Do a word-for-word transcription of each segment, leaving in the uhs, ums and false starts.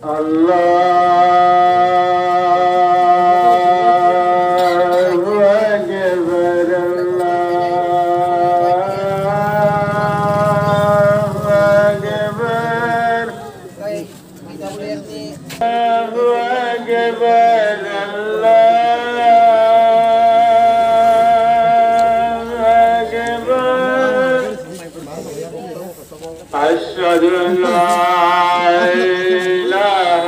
Allahu Akbar, Allahu Akbar. Allahu Akbar, Allahu Akbar. أشهد أن لا إله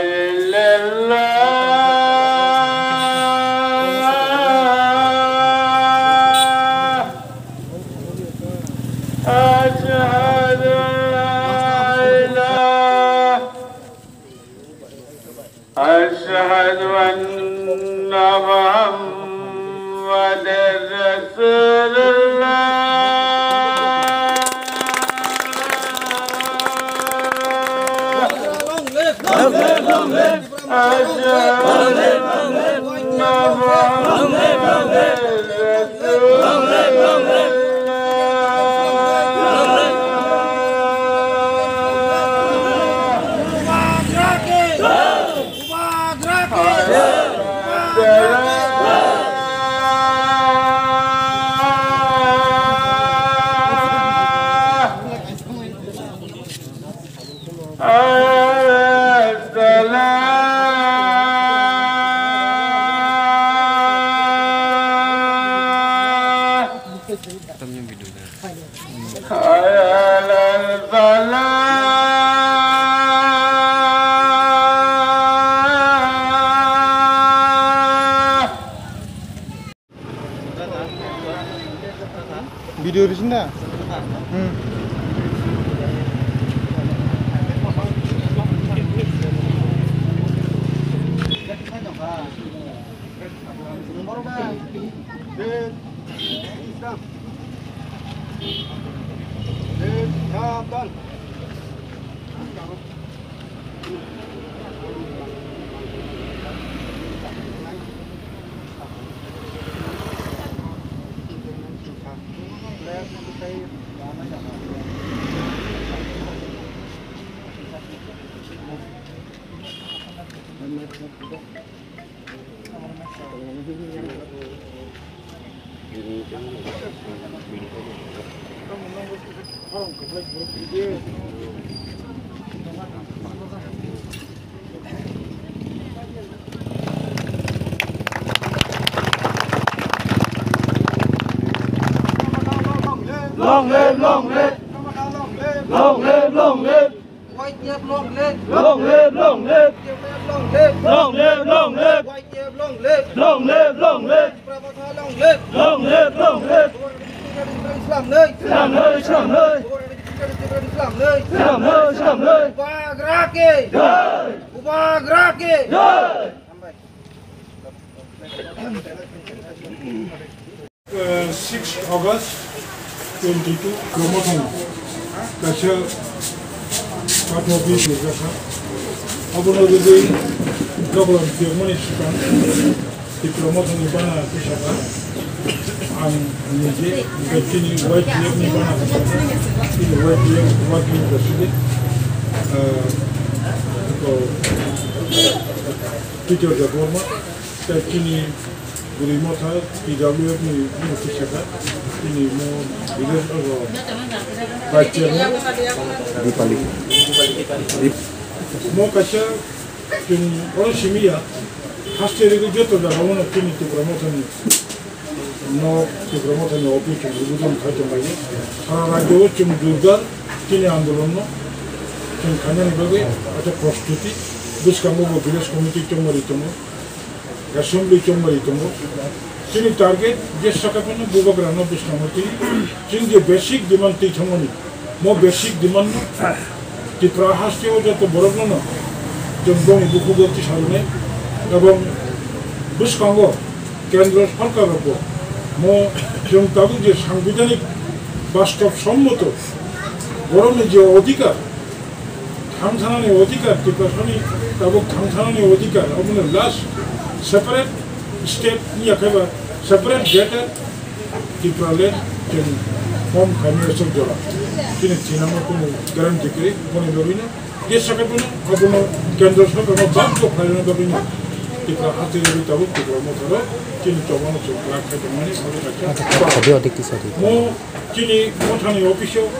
إلا الله. أشهد أن لا إله أشهد أن محمدا رسول الله. أشهد أن محمدا رسول الله. Video di sini dah. Hmm. Long live, long live. Long live, long live. Y T F long live! Long live, long live! Y T F long live! Long live, long live! Y T F long live! Long live, long live! Tipra Motha long live! Long live, long live! Islam noi! Islam noi, Islam noi! Islam noi, Islam noi! Islam noi, Islam noi! Bubagra ki! Jai! Bubagra ki! Jai! Six August twenty-two, Promotion kaisa patha bill rijak kha. Abono rwgwi Jagolon phiyokmani swkang Tipra Mothani bana tisaka ang nije, chini Y T F ni bana tisaka, chini Y T F working president, ah, ko Peter Debbarma, tei chini Bwrwi Motha T W F ni bini kisa kha, bini mo village o vice chairman. Dipali. Mo kaisa chwng oro simi ya, haste rwgwi joto jaga o no chini Tipra Motha ni nok, Tipra Motha ni office chwng rwgwi tong khai tong lai. Sara rajyo o chwng jordar chini andolon no chwng khainani bagwi ata prostuti bwskango bo village committee chongmari tongo. Assembly chongmari tongo. Chini target je saka phano bubagrano bwskango twi, chini je basic demand twi thangmani, mo basic demand no Tripura haste o joto borok no no chwng boni bukhugo tisarwnai, ebong bwskango kendro sarkar rokbo mo chwng tabuk je sangbidhanik bastob sommoto borokni je odhikar, thang thanani odhikar, Tiprasani tabuk thang thanani odhikar, obono last separate state wngya khe ba separate greater Tipraland chwng form khaimani aswk jora. Chini thinangno kunu guarantee kwrwi, boni bagwino Je sakha bono, abono kendro sorkar no bagwi khlaina bagwi no Tripura hati rwi tabuk Tripura Motha rok chini choba no chwng kwrak khai tongmani abo kaisa. Audio, audio, audio, audio. Mo chini Motha ni office o,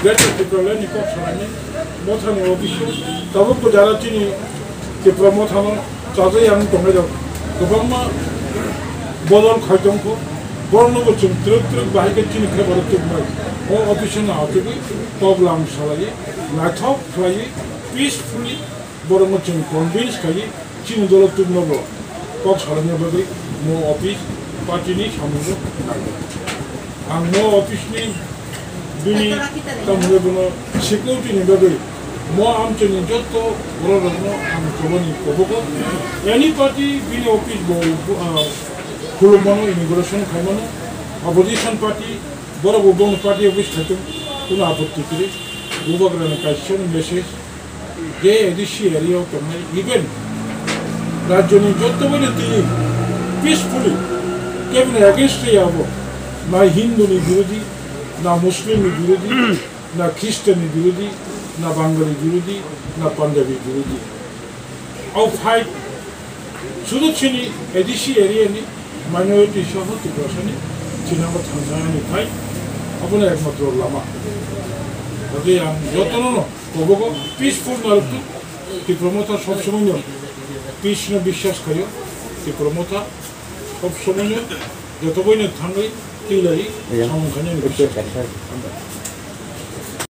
Greater Tripura Land ni kok sanani Motha ni office o tabuk bo jara chini Tripura Motha no chajai ang tongnai rok kwbangma bodol khai tongkho. Borokno bo chwng twrwk twrwk bahai khe chini khe borok tubunai. O office no achugwi kok lam salaiwi naithok khlaiwi peacefully borokno chwng convince khaiwi chini dolo tubunabo kok salaina bagwi mo office party ni samungo nango. Ang mo office ni bini tamhwnwi bono security ni bagwi mo amchaini jotto borok rokno ang chobani kobogo. Any party bini office bo, ah, khulumano, inauguration khaimano, opposition party borok bo bono party office khaitong, kuno apotti kwrwi. Bubagrani kaisa message. Je A D C area o tongnai, even rajyoni jotto bai twi peacefully kebini against ya abo, na Hindu ni birodhi, na Muslim ni birodhi, na Christian ni birodhi, na Bangali birodhi, na Punjabi birodhi. Au fight sudu chini A D C area ni minority soho Tiprasani chinamo thangsanani fight, abono ekmatro lama. Ode ang jotono no Kobogo peaceful narwktu, Tipra Motha sob somoi no peace no biswas khaio, Tipra Motha sob somoi no joto bai no thangwi twi lai samung khainani biswas khaio.